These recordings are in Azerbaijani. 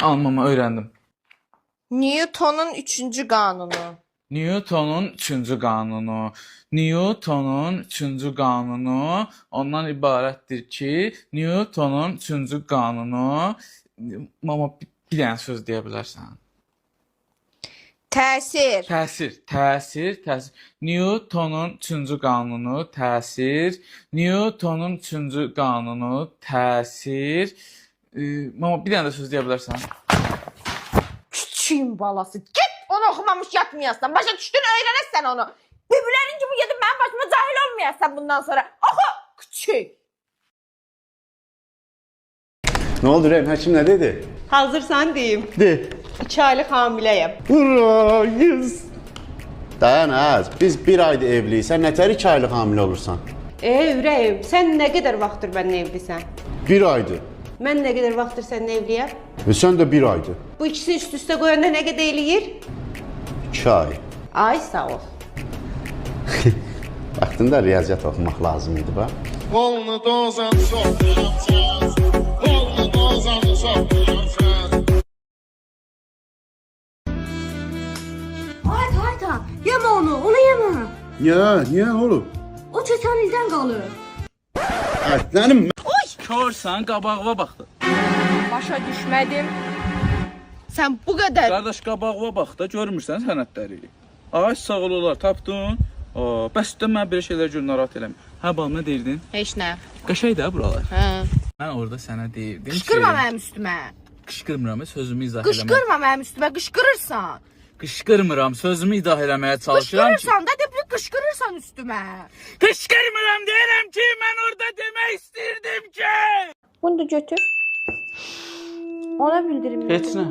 Al mama, öyrəndim. Newtonun üçüncü qanunu. Newtonun üçüncü qanunu. Newtonun üçüncü qanunu ondan ibarətdir ki, Newtonun üçüncü qanunu. Mama, bir dənə söz deyə bilərsən. Təsir. Təsir, təsir, təsir. Newtonun üçüncü qanunu, təsir. Newtonun üçüncü qanunu, təsir. Mama, bir dənə də söz deyə bilərsən. Küçüyün balası. Git onu oxumamış yatmayasan. Başa düşdün, öyrənəsən onu. Bibilərin kimi gedib mənim başıma cahil olmayasan bundan sonra. Oxu, küçük. Nə oldu Rəhim? Həkim nə dedi? Hazırsan deyim. De. 2 aylıq hamiləyəm. Ura, 100. Dayan az. Biz bir aydır evliyik. Sən nətər 2 aylıq hamilə olursan? Ürəyim, sən nə qədər vaxtdır mənimlə evlisən? Bir aydır. Mən nə qədər vaxtdır səninlə evliyəm? Sən də bir aydır. Bu ikisini üst üstə qoyanda nə qədər eləyir? 2 ay. Ay sağ ol. Vaxtında riyaziyyat oxumaq lazım idi bax. Hayda hayda, yeme onu, onu yeme. Niyə? Niyə nə olub? O keçən ildən qalır. Ətlənim. Körsən, qabağıma bax da. Başa düşmədim. Sən bu qədər Qardaş, qabağıma bax da, görmürsən sənədləri. Ay sağ ol olar, tapdın. Aa, bəs də mən belə şeylər görə narahat eləmir. Hə, balam, nə deyirdin? Heç nə. Qəşəng də buralar. Hə. Mən orada sənə deyirdim ki, Qışqırma mənim üstümə. Qışqırmıram, sözümü izah eləmək. Qışqırma mənim üstümə, qışqırırsan. Qışqırmıram, sözümü izah eləməyə çalışıram ki. Qışqırırsan da deyib qışqırırsan üstümə. Qışqırmıram deyirəm ki, mən orada demək istirdim ki. Bunu da götür. Ona bildirim. Heç nə.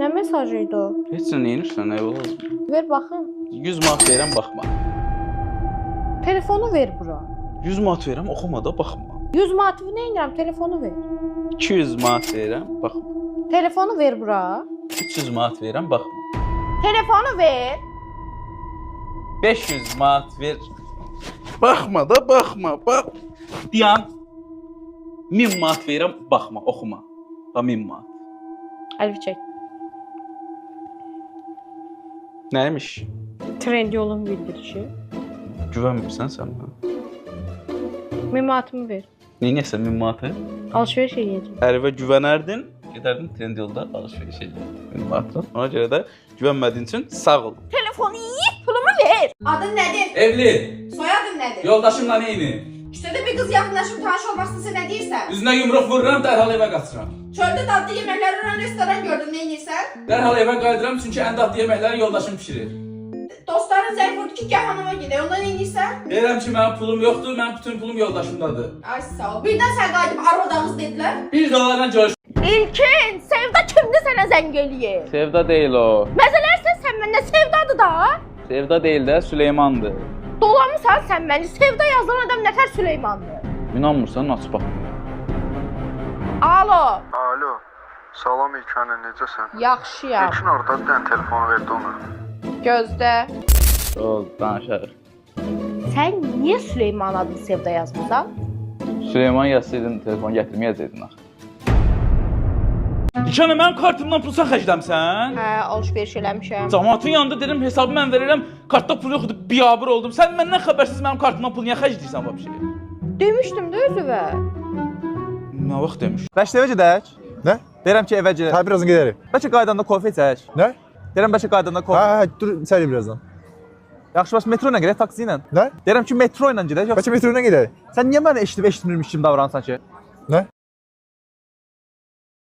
Nə mesajı idi o? Heç nə, neyinirsən, nə olmaz? Ver baxım. 100 manat verirəm, baxma. Telefonu ver bura. 100 manat verirəm, oxuma da, baxma. 100 manatı nə edirəm? Telefonu ver. 200 manat verirəm, baxma. Telefonu ver bura. 300 manat verirəm, baxma. Telefonu ver. 500 manat ver. Baxma da, baxma, bax. Diyan. 1000 manat verirəm, baxma, oxuma. Bax 1000 manat. Əlif çək. Nəymiş? Trendyolun bildirişi. Güvənmirsən sən mənə? 1000 manatımı ver. Neynəyəsən 1000 manatı? Alışveriş eləyəcəm. Ərvə güvənərdin, gedərdin Trendyolda alışveriş eləyərdin 1000 manatla. Ona görə də güvənmədiyin üçün sağ ol. Telefonu yiyib pulumu ver. Adın nədir? Evli, Soyadın nədir? yoldaşımla eyni. Küçədə bir qız yaxınlaşıb tanış olmaq istəsə nə deyirsən? Üzünə yumruq vururam, dərhal evə qaçıram. Çöldə dadlı yeməklər olan restoran gördün, nə edirsən? Dərhal evə qayıdıram çünki ən dadlı yeməkləri yoldaşım bişirir. Dostların zəng vurdu ki, gəl hamama gedək. Ondan nə edirsən? Deyirəm ki, mənim pulum yoxdur, mənim bütün pulum yoldaşımdadır. Ay sağ ol. Birdən sən qayıdıb arvad ağız dedilər. Bir də onlarla görüş. İlkin, Sevda kimdir sənə zəng eləyir? Sevda deyil o. Məzələrsən sən məndən, Sevdadır da. Sevda deyil də Süleymandır. Dolamısan sən məni. Sevda yazılan adam nətər Süleymandır? İnanmırsan, aç bax. Alo. Alo, salam İlkanə, necəsən? Yaxşıyam. İlkin orada bir dənə telefon verdi ona. Gözdə. Ol, danışarıq. Sən niyə Süleyman adını Sevda yazmısan? Süleyman yazsaydın, telefon gətirməyəcəydin axı. İlkanə, mənim kartımdan pul sən xərcləmisən? Hə, alışveriş eləmişəm. Camaatın yanında dedim hesabı mən verirəm, kartda pul yox idi, biabır oldum. Sən məndən xəbərsiz mənim kartımdan pul niyə xərcləyirsən vəbşi? Demişdim də özüvə. Nə vaxt demiş? Bəlkə evə gedək? Nə? Deyirəm ki, evə gedək. Hə, birazdan gedərik. Bəlkə qayıdanda kofe içək. Nə? Deyirəm bəlkə qayıdanda kofe. Hə, hə, dur, içərik birazdan. Yaxşı, bəs metro ilə gedək, taksi ilə? Nə? Deyirəm ki, metro ilə gedək. Yoxsa Bəlkə metro ilə gedək. sən niyə məni eşidib eşitmirmiş kimi davranırsan ki?